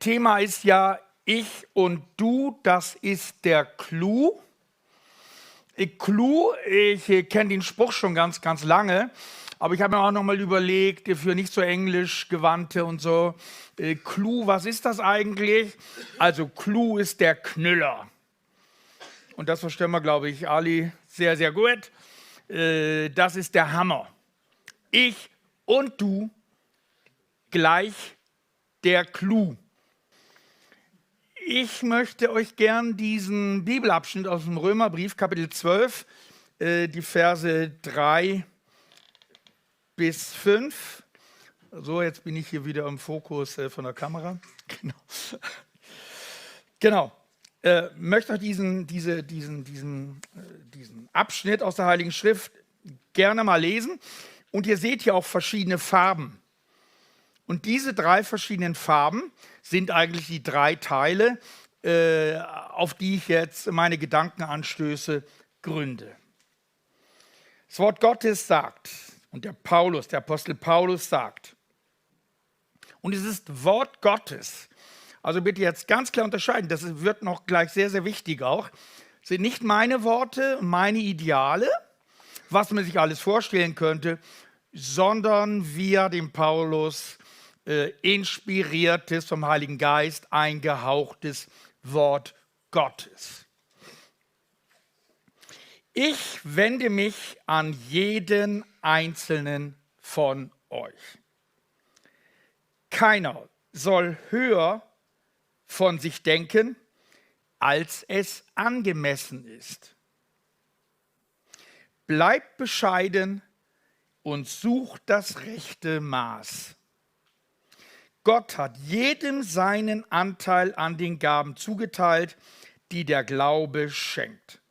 Thema ist ja ich und du, das ist der Clou. Ich kenne den Spruch schon ganz, ganz lange, aber ich habe mir auch noch mal überlegt, für nicht so englisch gewandte und so, Clou, was ist das eigentlich? Also Clou ist der Knüller. Und das verstehen wir, glaube ich, Ali sehr, sehr gut. Das ist der Hammer. Ich und du gleich der Clou. Ich möchte euch gern diesen Bibelabschnitt aus dem Römerbrief, Kapitel 12, die Verse 3 bis 5. So, jetzt bin ich hier wieder im Fokus von der Kamera. Genau. Möchte euch diesen Abschnitt aus der Heiligen Schrift gerne mal lesen. Und ihr seht hier auch verschiedene Farben. Und diese drei verschiedenen Farben sind eigentlich die drei Teile, auf die ich jetzt meine Gedankenanstöße gründe. Das Wort Gottes sagt, und der Apostel Paulus sagt, und es ist Wort Gottes, also bitte jetzt ganz klar unterscheiden, das wird noch gleich sehr, sehr wichtig auch, sind nicht meine Worte, meine Ideale, was man sich alles vorstellen könnte, sondern via dem Paulus inspiriertes, vom Heiligen Geist eingehauchtes Wort Gottes. Ich wende mich an jeden einzelnen von euch. Keiner soll höher von sich denken, als es angemessen ist. Bleibt bescheiden und sucht das rechte Maß. Gott hat jedem seinen Anteil an den Gaben zugeteilt, die der Glaube schenkt.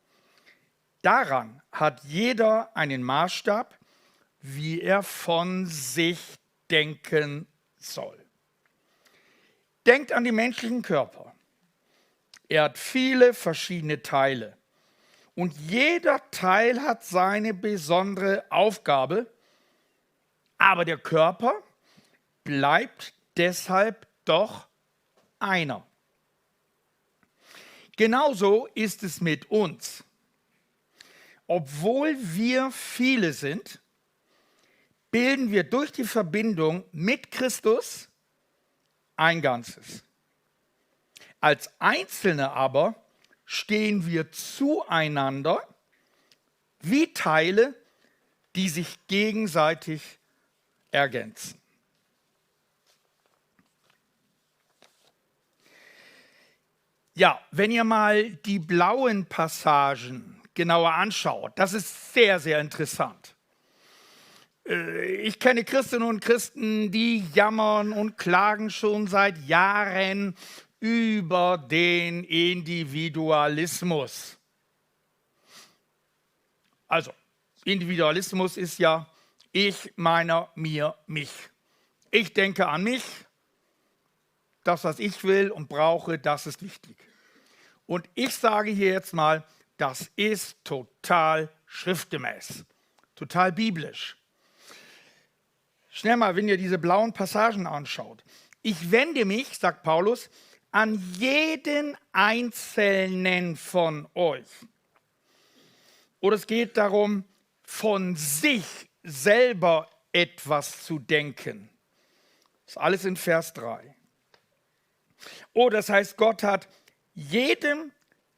Daran hat jeder einen Maßstab, wie er von sich denken soll. Denkt an den menschlichen Körper. Er hat viele verschiedene Teile. Und jeder Teil hat seine besondere Aufgabe, aber der Körper bleibt deshalb doch einer. Genauso ist es mit uns. Obwohl wir viele sind, bilden wir durch die Verbindung mit Christus ein Ganzes. Als Einzelne aber stehen wir zueinander wie Teile, die sich gegenseitig ergänzen. Ja, wenn ihr mal die blauen Passagen genauer anschaut, das ist sehr, sehr interessant. Ich kenne Christinnen und Christen, die jammern und klagen schon seit Jahren über den Individualismus. Also, Individualismus ist ja ich, meiner, mir, mich. Ich denke an mich. Das, was ich will und brauche, das ist wichtig. Und ich sage hier jetzt mal, das ist total schriftgemäß, total biblisch. Schnell mal, wenn ihr diese blauen Passagen anschaut. Ich wende mich, sagt Paulus, an jeden Einzelnen von euch. Oder es geht darum, von sich selber etwas zu denken. Das ist alles in Vers 3. Oh, das heißt, Gott hat jedem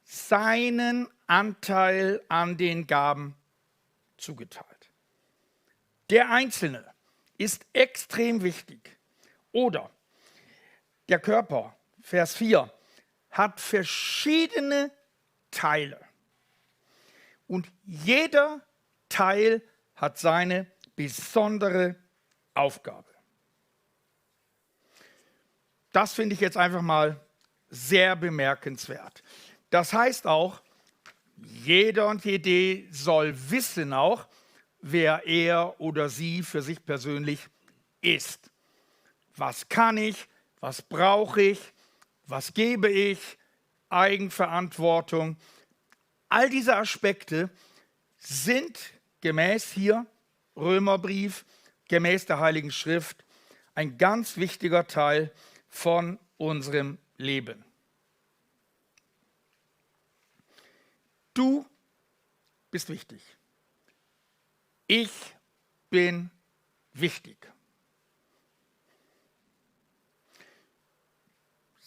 seinen Anteil an den Gaben zugeteilt. Der Einzelne ist extrem wichtig. Oder der Körper, Vers 4, hat verschiedene Teile. Und jeder Teil hat seine besondere Aufgabe. Das finde ich jetzt einfach mal sehr bemerkenswert. Das heißt auch, jeder und jede soll wissen auch, wer er oder sie für sich persönlich ist. Was kann ich, was brauche ich, was gebe ich, Eigenverantwortung. All diese Aspekte sind gemäß hier Römerbrief, gemäß der Heiligen Schrift, ein ganz wichtiger Teil von unserem Leben. Du bist wichtig. Ich bin wichtig.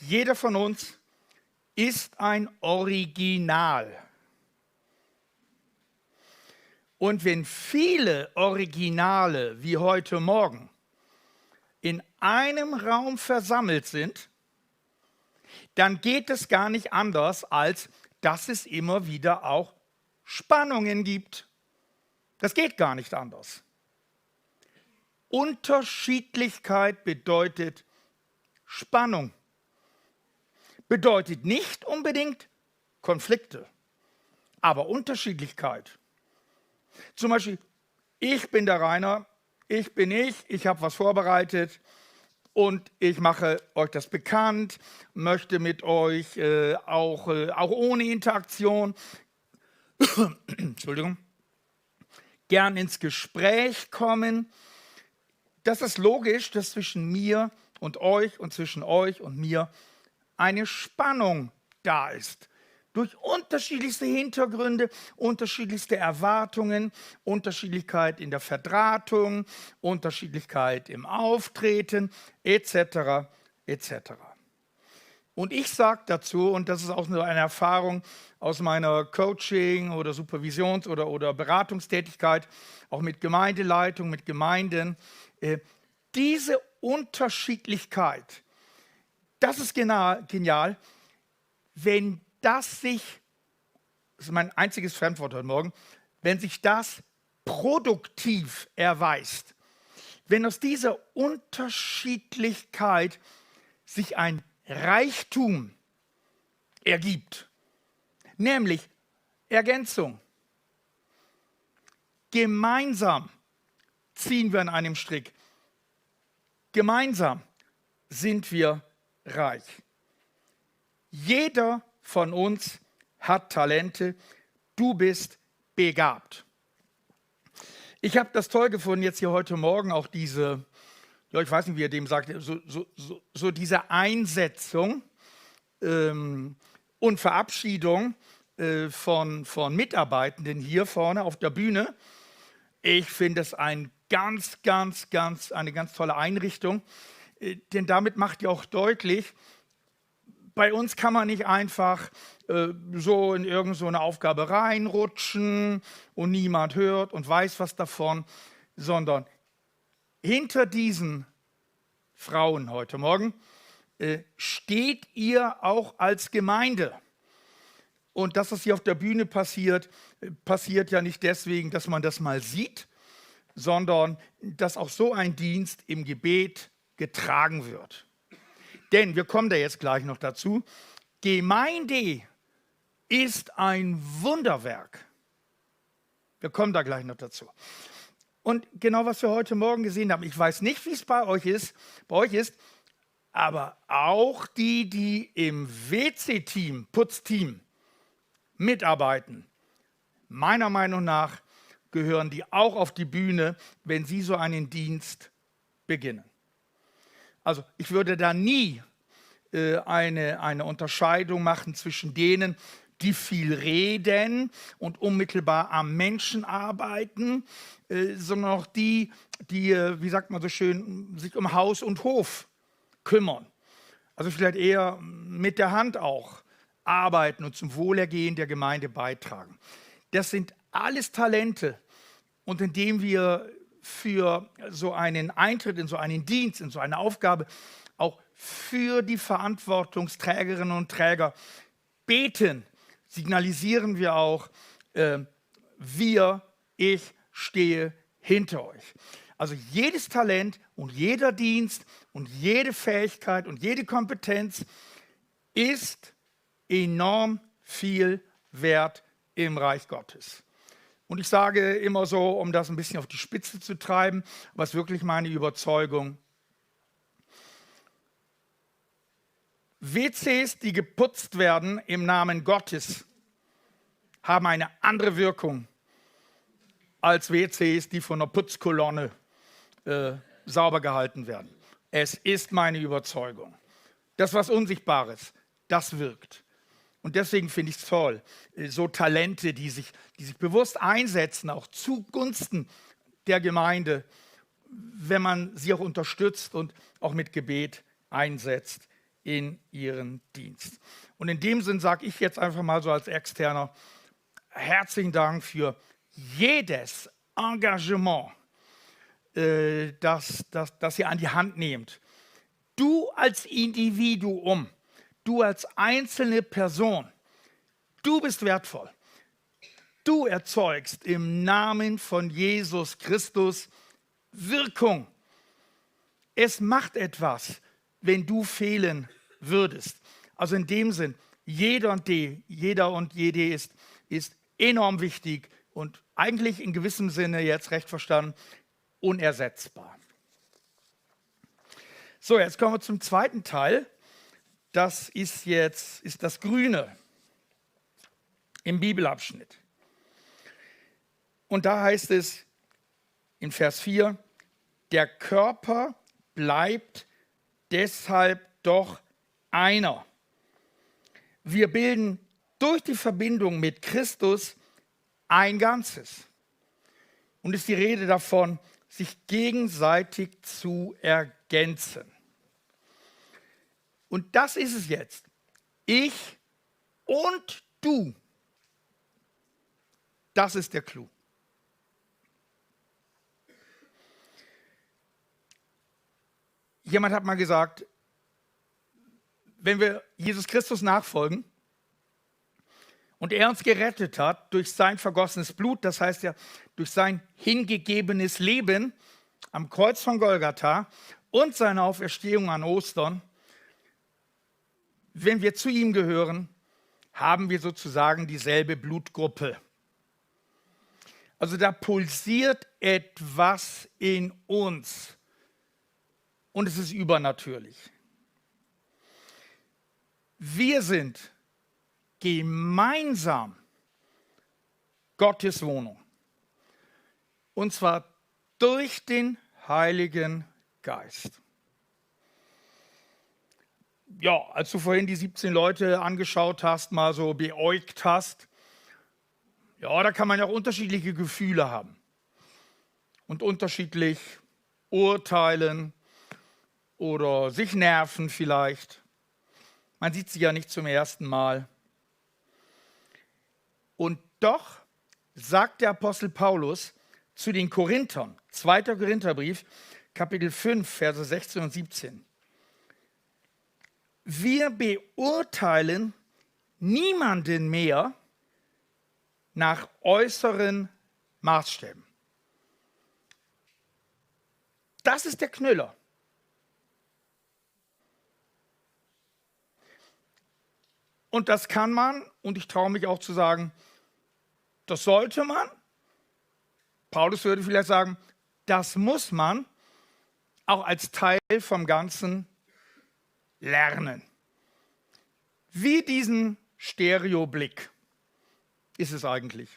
Jeder von uns ist ein Original. Und wenn viele Originale wie heute Morgen in einem Raum versammelt sind, dann geht es gar nicht anders, als dass es immer wieder auch Spannungen gibt. Das geht gar nicht anders. Unterschiedlichkeit bedeutet Spannung. Bedeutet nicht unbedingt Konflikte, aber Unterschiedlichkeit. Zum Beispiel, ich bin der Rainer, ich bin ich habe was vorbereitet und ich mache euch das bekannt, möchte mit euch auch ohne Interaktion Entschuldigung, gern ins Gespräch kommen. Das ist logisch, dass zwischen mir und zwischen euch und mir eine Spannung da ist. Durch unterschiedlichste Hintergründe, unterschiedlichste Erwartungen, Unterschiedlichkeit in der Verdrahtung, Unterschiedlichkeit im Auftreten, etc. etc. Und ich sage dazu, und das ist auch nur eine Erfahrung aus meiner Coaching- oder Supervisions- oder Beratungstätigkeit, auch mit Gemeindeleitung, mit Gemeinden, diese Unterschiedlichkeit, das ist genial, wenn das ist mein einziges Fremdwort heute Morgen, wenn sich das produktiv erweist, wenn aus dieser Unterschiedlichkeit sich ein Reichtum ergibt, nämlich Ergänzung. Gemeinsam ziehen wir an einem Strick. Gemeinsam sind wir reich. Jeder von uns hat Talente. Du bist begabt. Ich habe das toll gefunden, jetzt hier heute Morgen auch diese, ja, ich weiß nicht, wie er dem sagt, so diese Einsetzung und Verabschiedung von Mitarbeitenden hier vorne auf der Bühne. Ich finde es eine ganz tolle Einrichtung, denn damit macht ihr auch deutlich, bei uns kann man nicht einfach so in irgend so eine Aufgabe reinrutschen und niemand hört und weiß was davon, sondern hinter diesen Frauen heute Morgen steht ihr auch als Gemeinde. Und dass es hier auf der Bühne passiert, passiert ja nicht deswegen, dass man das mal sieht, sondern dass auch so ein Dienst im Gebet getragen wird. Denn, wir kommen da jetzt gleich noch dazu, Gemeinde ist ein Wunderwerk. Wir kommen da gleich noch dazu. Und genau, was wir heute Morgen gesehen haben, ich weiß nicht, wie es bei euch ist, aber auch die im WC-Team, Putzteam mitarbeiten, meiner Meinung nach gehören die auch auf die Bühne, wenn sie so einen Dienst beginnen. Also ich würde da nie eine Unterscheidung machen zwischen denen, die viel reden und unmittelbar am Menschen arbeiten, sondern auch die, wie sagt man so schön, sich um Haus und Hof kümmern. Also vielleicht eher mit der Hand auch arbeiten und zum Wohlergehen der Gemeinde beitragen. Das sind alles Talente, und indem wir für so einen Eintritt in so einen Dienst, in so eine Aufgabe, auch für die Verantwortungsträgerinnen und Träger beten, signalisieren wir auch, ich stehe hinter euch. Also jedes Talent und jeder Dienst und jede Fähigkeit und jede Kompetenz ist enorm viel wert im Reich Gottes. Und ich sage immer so, um das ein bisschen auf die Spitze zu treiben, was wirklich meine Überzeugung: WCs, die geputzt werden im Namen Gottes, haben eine andere Wirkung als WCs, die von einer Putzkolonne sauber gehalten werden. Es ist meine Überzeugung. Das was Unsichtbares, das wirkt. Und deswegen finde ich es toll, so Talente, die sich bewusst einsetzen, auch zugunsten der Gemeinde, wenn man sie auch unterstützt und auch mit Gebet einsetzt in ihren Dienst. Und in dem Sinn sage ich jetzt einfach mal so als Externer, herzlichen Dank für jedes Engagement, das ihr an die Hand nehmt. Du als Individuum, du als einzelne Person, du bist wertvoll. Du erzeugst im Namen von Jesus Christus Wirkung. Es macht etwas, wenn du fehlen würdest. Also in dem Sinn, jeder und jede ist enorm wichtig und eigentlich in gewissem Sinne, jetzt recht verstanden, unersetzbar. So, jetzt kommen wir zum zweiten Teil. Das ist das Grüne im Bibelabschnitt. Und da heißt es in Vers 4, der Körper bleibt deshalb doch einer. Wir bilden durch die Verbindung mit Christus ein Ganzes. Und es ist die Rede davon, sich gegenseitig zu ergänzen. Und das ist es jetzt. Ich und du. Das ist der Clou. Jemand hat mal gesagt, wenn wir Jesus Christus nachfolgen und er uns gerettet hat durch sein vergossenes Blut, das heißt ja durch sein hingegebenes Leben am Kreuz von Golgatha und seine Auferstehung an Ostern, wenn wir zu ihm gehören, haben wir sozusagen dieselbe Blutgruppe. Also da pulsiert etwas in uns. Und es ist übernatürlich. Wir sind gemeinsam Gottes Wohnung. Und zwar durch den Heiligen Geist. Ja, als du vorhin die 17 Leute angeschaut hast, mal so beäugt hast, ja, da kann man ja auch unterschiedliche Gefühle haben und unterschiedlich urteilen oder sich nerven vielleicht. Man sieht sie ja nicht zum ersten Mal. Und doch sagt der Apostel Paulus zu den Korinthern, 2. Korintherbrief, Kapitel 5, Verse 16 und 17. Wir beurteilen niemanden mehr nach äußeren Maßstäben. Das ist der Knüller. Und das kann man, und ich traue mich auch zu sagen, das sollte man. Paulus würde vielleicht sagen, das muss man auch als Teil vom Ganzen lernen. Wie diesen Stereoblick ist es eigentlich.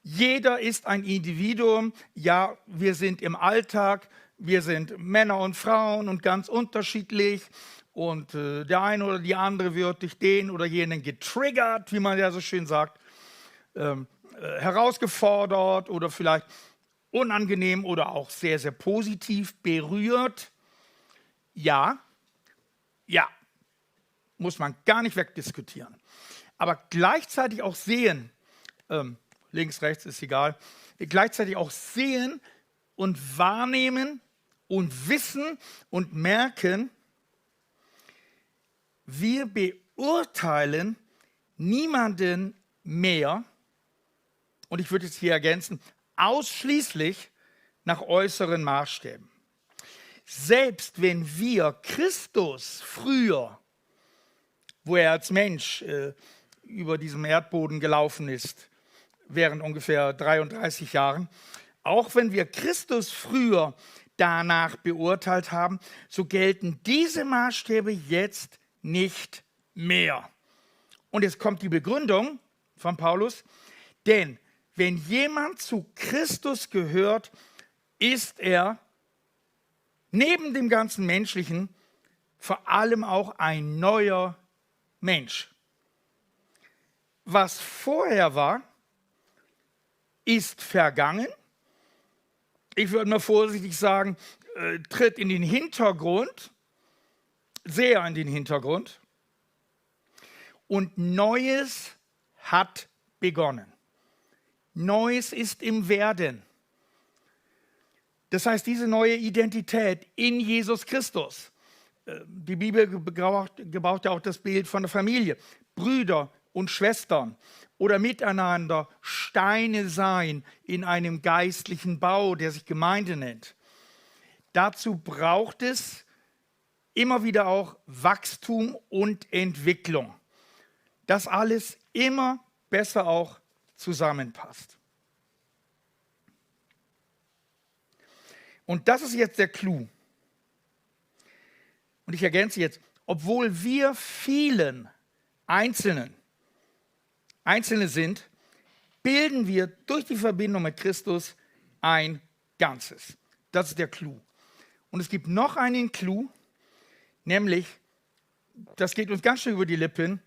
Jeder ist ein Individuum. Ja, wir sind im Alltag, wir sind Männer und Frauen und ganz unterschiedlich. Und der eine oder die andere wird durch den oder jenen getriggert, wie man ja so schön sagt, herausgefordert oder vielleicht unangenehm oder auch sehr, sehr positiv berührt. Ja, muss man gar nicht wegdiskutieren. Aber gleichzeitig auch sehen, links, rechts ist egal, gleichzeitig auch sehen und wahrnehmen und wissen und merken, wir beurteilen niemanden mehr, und ich würde es hier ergänzen, ausschließlich nach äußeren Maßstäben. Selbst wenn wir Christus früher, wo er als Mensch über diesem Erdboden gelaufen ist, während ungefähr 33 Jahren, auch wenn wir Christus früher danach beurteilt haben, so gelten diese Maßstäbe jetzt nicht mehr. Und jetzt kommt die Begründung von Paulus, denn wenn jemand zu Christus gehört, ist er neben dem ganzen Menschlichen vor allem auch ein neuer Mensch. Was vorher war, ist vergangen. Ich würde mal vorsichtig sagen, tritt in den Hintergrund, sehr in den Hintergrund. Und Neues hat begonnen. Neues ist im Werden. Das heißt, diese neue Identität in Jesus Christus. Die Bibel gebraucht ja auch das Bild von der Familie. Brüder und Schwestern oder miteinander Steine sein in einem geistlichen Bau, der sich Gemeinde nennt. Dazu braucht es immer wieder auch Wachstum und Entwicklung. Dass alles immer besser auch zusammenpasst. Und das ist jetzt der Clou. Und ich ergänze jetzt, obwohl wir vielen Einzelne sind, bilden wir durch die Verbindung mit Christus ein Ganzes. Das ist der Clou. Und es gibt noch einen Clou, nämlich, das geht uns ganz schön über die Lippen,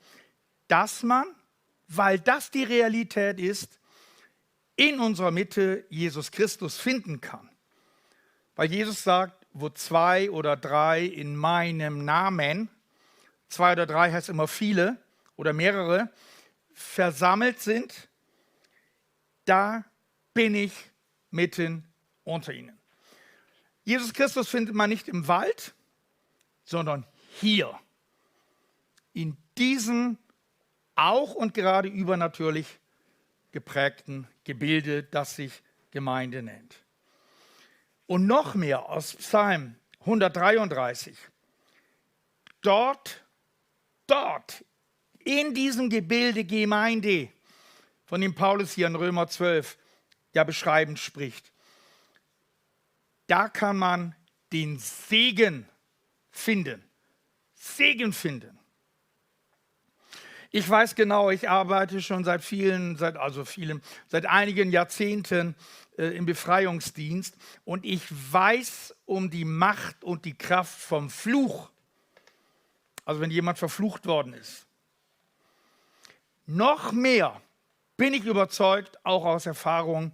dass man, weil das die Realität ist, in unserer Mitte Jesus Christus finden kann. Weil Jesus sagt, wo 2 oder 3 in meinem Namen, 2 oder 3 heißt immer viele oder mehrere, versammelt sind, da bin ich mitten unter ihnen. Jesus Christus findet man nicht im Wald, sondern hier, in diesem auch und gerade übernatürlich geprägten Gebilde, das sich Gemeinde nennt. Und noch mehr aus Psalm 133. Dort, in diesem Gebilde Gemeinde, von dem Paulus hier in Römer 12 ja beschreibend spricht, da kann man den Segen finden. Segen finden. Ich weiß genau, ich arbeite schon seit einigen Jahrzehnten im Befreiungsdienst und ich weiß um die Macht und die Kraft vom Fluch. Also wenn jemand verflucht worden ist. Noch mehr bin ich überzeugt, auch aus Erfahrung,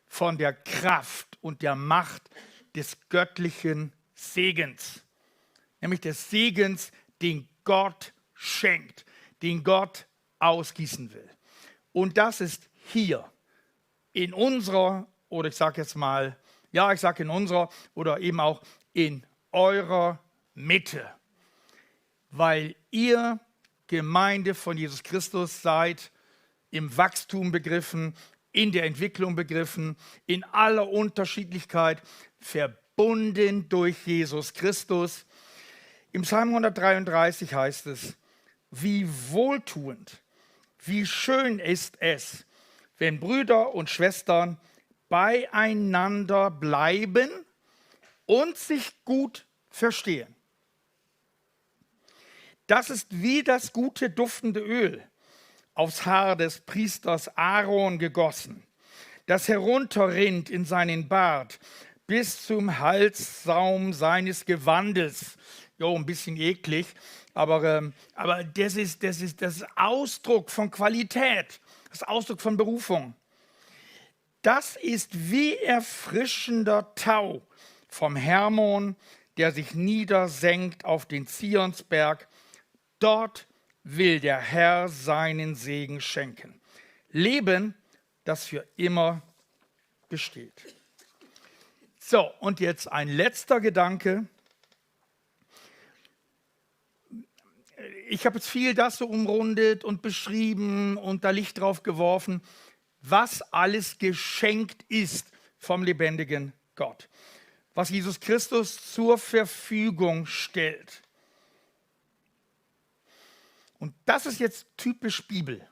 von der Kraft und der Macht des göttlichen Segens. Nämlich des Segens, den Gott schenkt, den Gott ausgießen will. Und das ist hier in unserer, oder ich sage jetzt mal, ja, ich sage in unserer oder eben auch in eurer Mitte. Weil ihr Gemeinde von Jesus Christus seid, im Wachstum begriffen, in der Entwicklung begriffen, in aller Unterschiedlichkeit, verbunden durch Jesus Christus. Im Psalm 133 heißt es, wie wohltuend, wie schön ist es, wenn Brüder und Schwestern beieinander bleiben und sich gut verstehen. Das ist wie das gute duftende Öl aufs Haar des Priesters Aaron gegossen, das herunterrinnt in seinen Bart bis zum Halssaum seines Gewandes. Jo, ein bisschen eklig, aber das ist Ausdruck von Qualität, das ist Ausdruck von Berufung. Das ist wie erfrischender Tau vom Hermon, der sich niedersenkt auf den Zionsberg. Dort will der Herr seinen Segen schenken. Leben, das für immer besteht. So, und jetzt ein letzter Gedanke. Ich habe jetzt viel das so umrundet und beschrieben und da Licht drauf geworfen, was alles geschenkt ist vom lebendigen Gott. Was Jesus Christus zur Verfügung stellt. Und das ist jetzt typisch Bibel.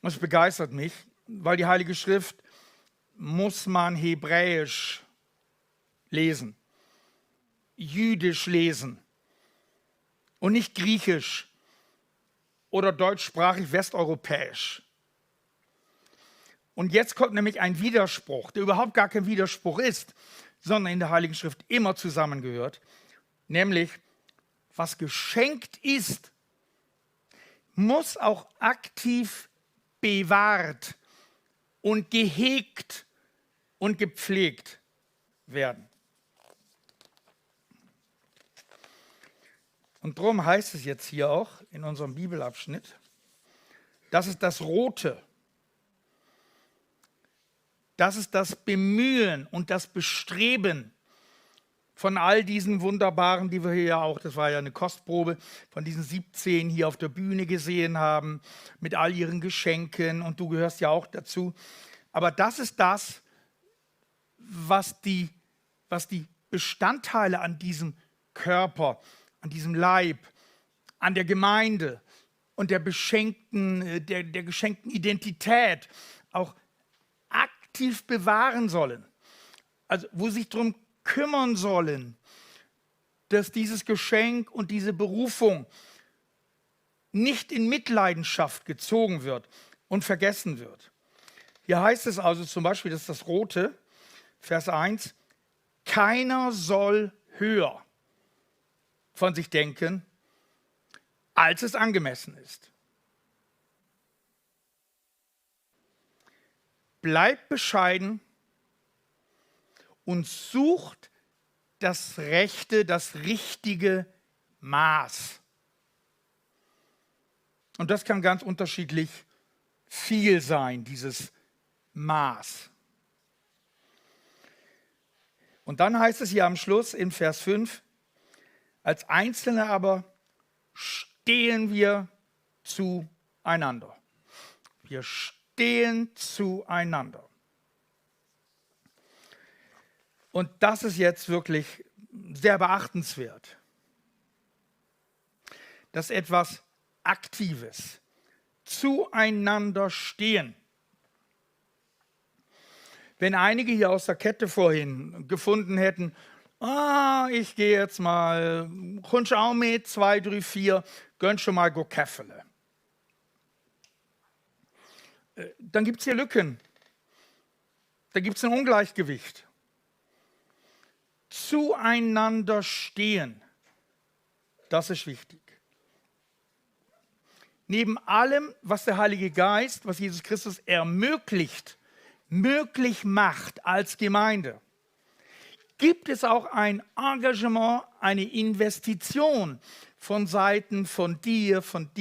Das begeistert mich, weil die Heilige Schrift muss man hebräisch lesen, jüdisch lesen und nicht griechisch oder deutschsprachig westeuropäisch. Und jetzt kommt nämlich ein Widerspruch, der überhaupt gar kein Widerspruch ist, sondern in der Heiligen Schrift immer zusammengehört. Nämlich, was geschenkt ist, muss auch aktiv bewahrt und gehegt und gepflegt werden. Und darum heißt es jetzt hier auch in unserem Bibelabschnitt, das ist das Rote. Das ist das Bemühen und das Bestreben von all diesen wunderbaren, die wir hier ja auch, das war ja eine Kostprobe, von diesen 17 hier auf der Bühne gesehen haben, mit all ihren Geschenken, und du gehörst ja auch dazu. Aber das ist das, was die Bestandteile an diesem Körper, an diesem Leib, an der Gemeinde und der geschenkten Identität auch aktiv bewahren sollen. Also wo sich darum kümmern sollen, dass dieses Geschenk und diese Berufung nicht in Mitleidenschaft gezogen wird und vergessen wird. Hier heißt es also zum Beispiel, das ist das Rote, Vers 1, keiner soll höher von sich denken, als es angemessen ist. Bleibt bescheiden und sucht das Rechte, das richtige Maß. Und das kann ganz unterschiedlich viel sein, dieses Maß. Und dann heißt es hier am Schluss in Vers 5, als Einzelne aber stehen wir zueinander. Wir stehen zueinander. Und das ist jetzt wirklich sehr beachtenswert. Das ist etwas Aktives. Zueinander stehen. Wenn einige hier aus der Kette vorhin gefunden hätten, ich gehe jetzt mal, kommst auch mit, 2, 3, 4, gönn schon mal go Käffele. Dann gibt es hier Lücken. Da gibt es ein Ungleichgewicht. Zueinander stehen, das ist wichtig. Neben allem, was der Heilige Geist, was Jesus Christus möglich macht als Gemeinde, gibt es auch ein Engagement, eine Investition von Seiten von dir, von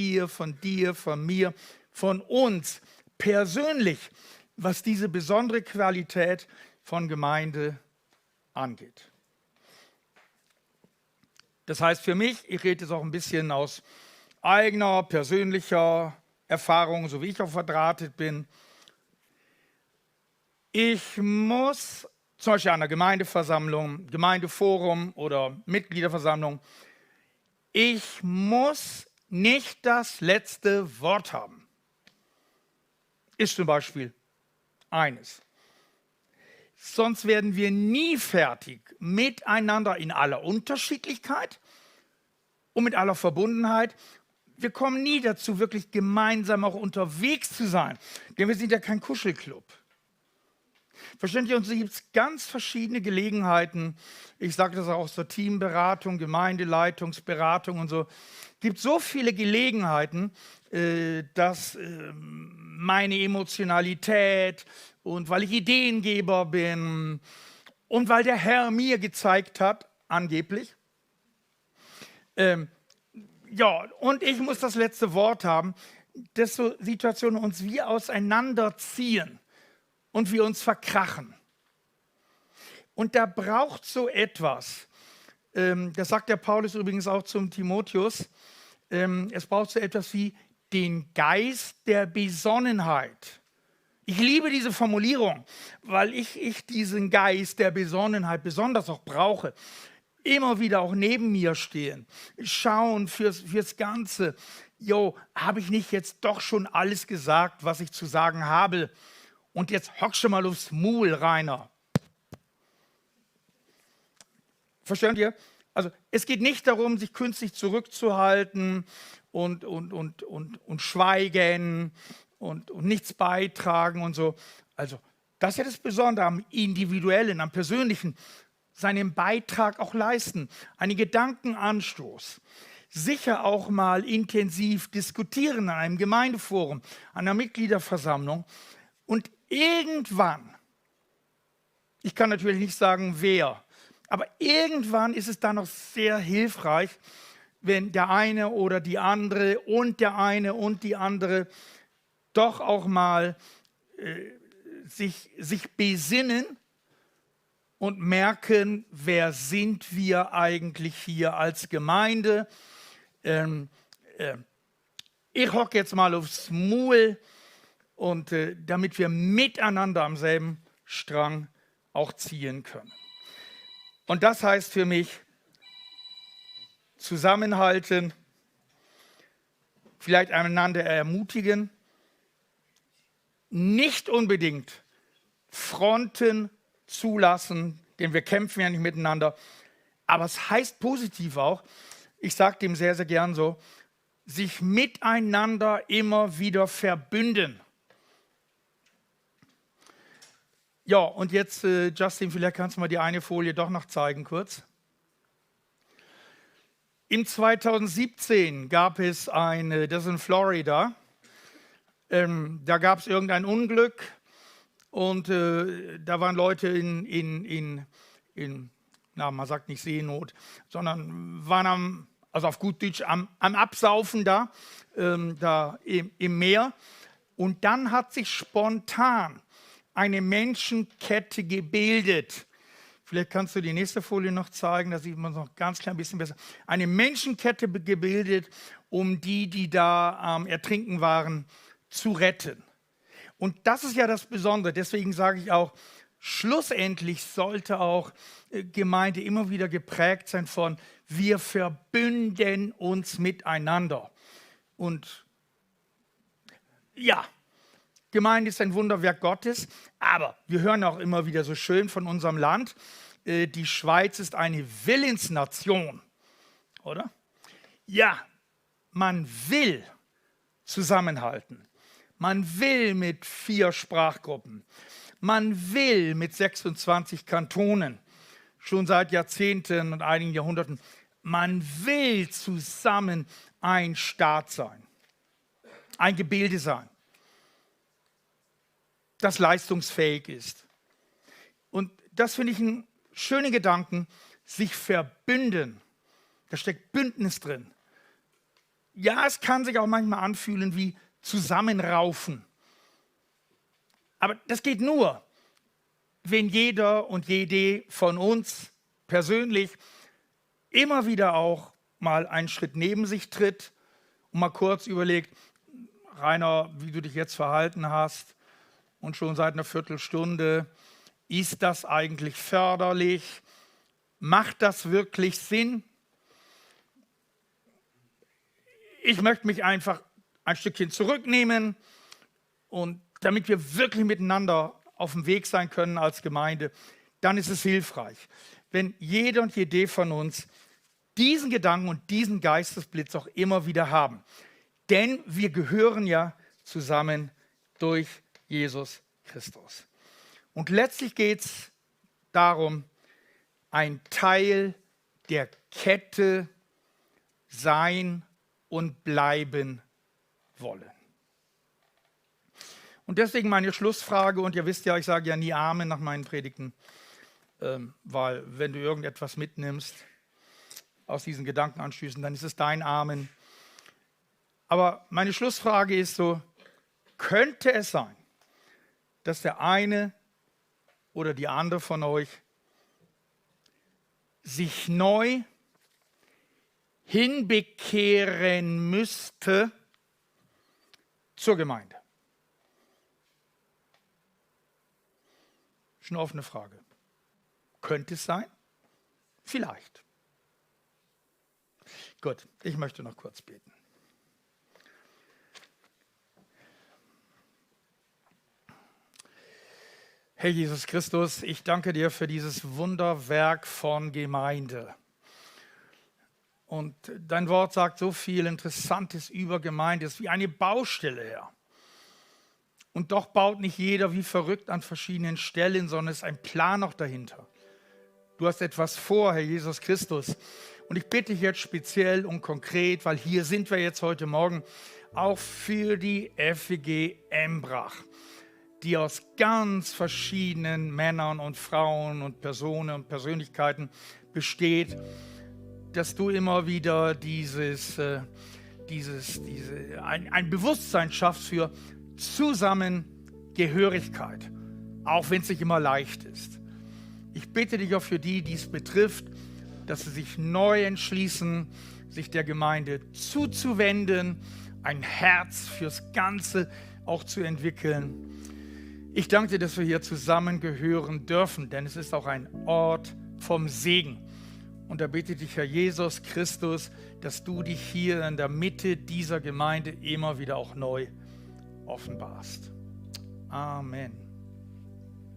mir, von uns persönlich, was diese besondere Qualität von Gemeinde angeht. Das heißt für mich, ich rede jetzt auch ein bisschen aus eigener, persönlicher Erfahrung, so wie ich auch verdrahtet bin. Ich muss zum Beispiel an einer Gemeindeversammlung, Gemeindeforum oder Mitgliederversammlung, ich muss nicht das letzte Wort haben. Ist zum Beispiel eines. Sonst werden wir nie fertig miteinander in aller Unterschiedlichkeit und mit aller Verbundenheit. Wir kommen nie dazu, wirklich gemeinsam auch unterwegs zu sein, denn wir sind ja kein Kuschelclub. Versteht ihr, uns gibt es ganz verschiedene Gelegenheiten. Ich sage das auch aus der Teamberatung, Gemeindeleitungsberatung und so. Es gibt so viele Gelegenheiten, dass meine Emotionalität und weil ich Ideengeber bin und weil der Herr mir gezeigt hat, angeblich, und ich muss das letzte Wort haben, dass so Situationen uns wie auseinanderziehen und wir uns verkrachen. Und da braucht so etwas, das sagt der Paulus übrigens auch zum Timotheus, es braucht so etwas wie den Geist der Besonnenheit. Ich liebe diese Formulierung, weil ich diesen Geist der Besonnenheit besonders auch brauche. Immer wieder auch neben mir stehen, schauen fürs Ganze. Habe ich nicht jetzt doch schon alles gesagt, was ich zu sagen habe? Und jetzt hock schon mal aufs Maul, Rainer. Versteht ihr? Also es geht nicht darum, sich künstlich zurückzuhalten und schweigen und nichts beitragen und so. Also das ist ja das Besondere am Individuellen, am Persönlichen, seinen Beitrag auch leisten, einen Gedankenanstoß. Sicher auch mal intensiv diskutieren an einem Gemeindeforum, an einer Mitgliederversammlung. Und irgendwann, ich kann natürlich nicht sagen wer, aber irgendwann ist es dann noch sehr hilfreich, wenn der eine oder die andere und der eine und die andere doch auch mal sich besinnen und merken, wer sind wir eigentlich hier als Gemeinde. Ich hocke jetzt mal aufs Maul, und damit wir miteinander am selben Strang auch ziehen können. Und das heißt für mich, zusammenhalten, vielleicht einander ermutigen, nicht unbedingt Fronten zulassen, denn wir kämpfen ja nicht miteinander. Aber es heißt positiv auch, ich sage dem sehr, sehr gern so, sich miteinander immer wieder verbünden. Ja, und jetzt, Justin, vielleicht kannst du mal die eine Folie doch noch zeigen kurz. Im 2017 gab es das ist in Florida, da gab es irgendein Unglück und da waren Leute man sagt nicht Seenot, sondern waren auf gut Deutsch am Absaufen da im Meer. Und dann hat sich spontan eine Menschenkette gebildet. Vielleicht kannst du die nächste Folie noch zeigen, da sieht man es noch ganz klein bisschen besser. Eine Menschenkette gebildet, um die da am Ertrinken waren, zu retten. Und das ist ja das Besondere. Deswegen sage ich auch, schlussendlich sollte auch Gemeinde immer wieder geprägt sein von, wir verbünden uns miteinander. Und ja, Gemeinde ist ein Wunderwerk Gottes, aber wir hören auch immer wieder so schön von unserem Land, die Schweiz ist eine Willensnation, oder? Ja, man will zusammenhalten. Man will mit 4 Sprachgruppen. Man will mit 26 Kantonen, schon seit Jahrzehnten und einigen Jahrhunderten. Man will zusammen ein Staat sein, ein Gebilde sein, das leistungsfähig ist. Und das finde ich einen schönen Gedanken, sich verbünden. Da steckt Bündnis drin. Ja, es kann sich auch manchmal anfühlen wie zusammenraufen. Aber das geht nur, wenn jeder und jede von uns persönlich immer wieder auch mal einen Schritt neben sich tritt und mal kurz überlegt, Rainer, wie du dich jetzt verhalten hast und schon seit einer Viertelstunde, ist das eigentlich förderlich? Macht das wirklich Sinn? Ich möchte mich einfach ein Stückchen zurücknehmen, und damit wir wirklich miteinander auf dem Weg sein können als Gemeinde, dann ist es hilfreich, wenn jeder und jede von uns diesen Gedanken und diesen Geistesblitz auch immer wieder haben. Denn wir gehören ja zusammen durch Jesus Christus. Und letztlich geht es darum, ein Teil der Kette sein und bleiben wollen. Und deswegen meine Schlussfrage, und ihr wisst ja, ich sage ja nie Amen nach meinen Predigten, weil wenn du irgendetwas mitnimmst aus diesen Gedankenanschlüssen, dann ist es dein Amen. Aber meine Schlussfrage ist so, könnte es sein, dass der eine oder die andere von euch sich neu hinbekehren müsste zur Gemeinde? Das ist eine offene Frage. Könnte es sein? Vielleicht. Gut, ich möchte noch kurz beten. Herr Jesus Christus, ich danke dir für dieses Wunderwerk von Gemeinde. Und dein Wort sagt so viel Interessantes über Gemeinde, es ist wie eine Baustelle, Herr. Und doch baut nicht jeder wie verrückt an verschiedenen Stellen, sondern es ist ein Plan noch dahinter. Du hast etwas vor, Herr Jesus Christus. Und ich bitte dich jetzt speziell und konkret, weil hier sind wir jetzt heute Morgen, auch für die FEG Embrach, die aus ganz verschiedenen Männern und Frauen und Personen und Persönlichkeiten besteht, dass du immer wieder ein Bewusstsein schaffst für Zusammengehörigkeit, auch wenn es nicht immer leicht ist. Ich bitte dich auch für die es betrifft, dass sie sich neu entschließen, sich der Gemeinde zuzuwenden, ein Herz fürs Ganze auch zu entwickeln. Ich danke dir, dass wir hier zusammengehören dürfen, denn es ist auch ein Ort vom Segen. Und da bitte ich dich, Herr Jesus Christus, dass du dich hier in der Mitte dieser Gemeinde immer wieder auch neu offenbarst. Amen.